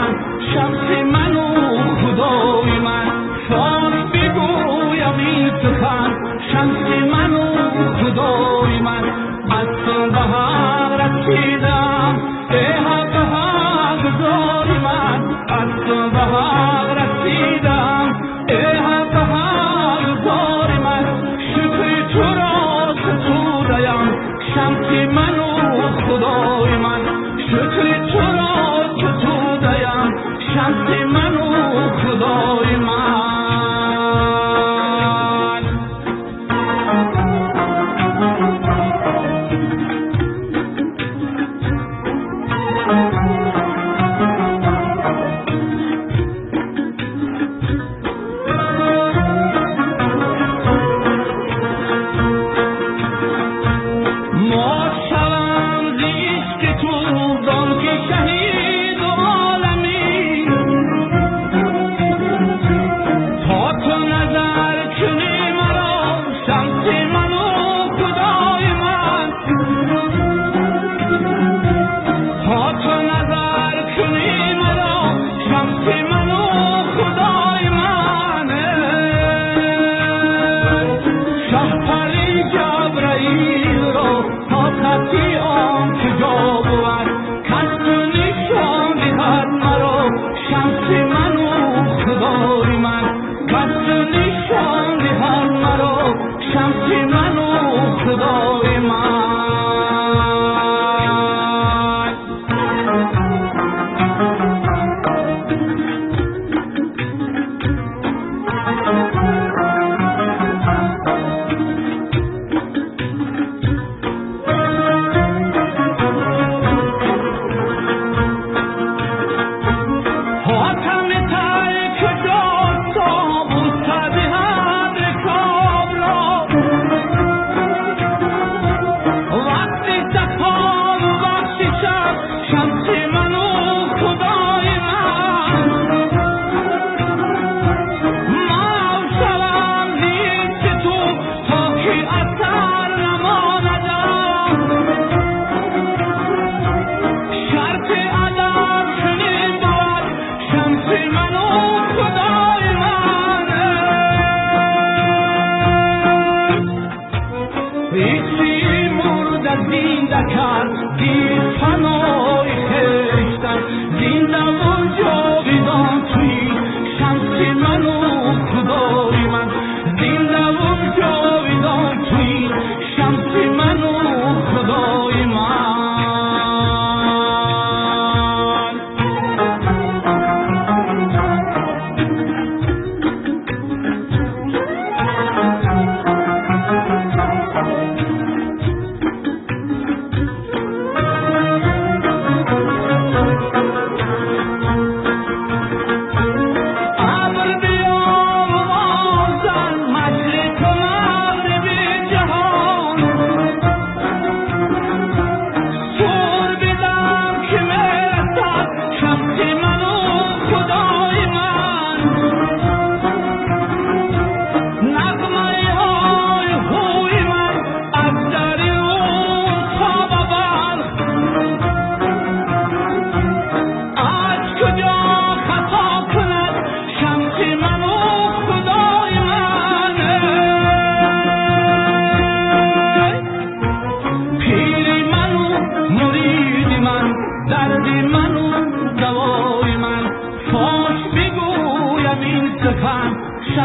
سخن شمس من و خدای من فاش بگویم این سخن شمس من و خدای من از تو به حق رسیدم ای حق حق گزار من از تو به حق رسیدم ای حق حق گزار من شکر تو را ستودیم شمس من و خدای من شکر تو را ستودیم شمس من و خدای من.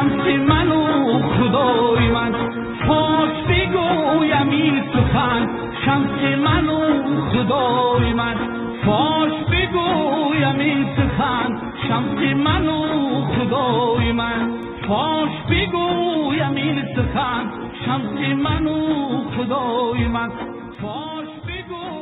شمس من و خدای من فاش بگویم این سخن شمس من و خدای من فاش بگویم این سخن شمس من و خدای من فاش بگویم این سخن شمس من و خدای من فاش بگویم.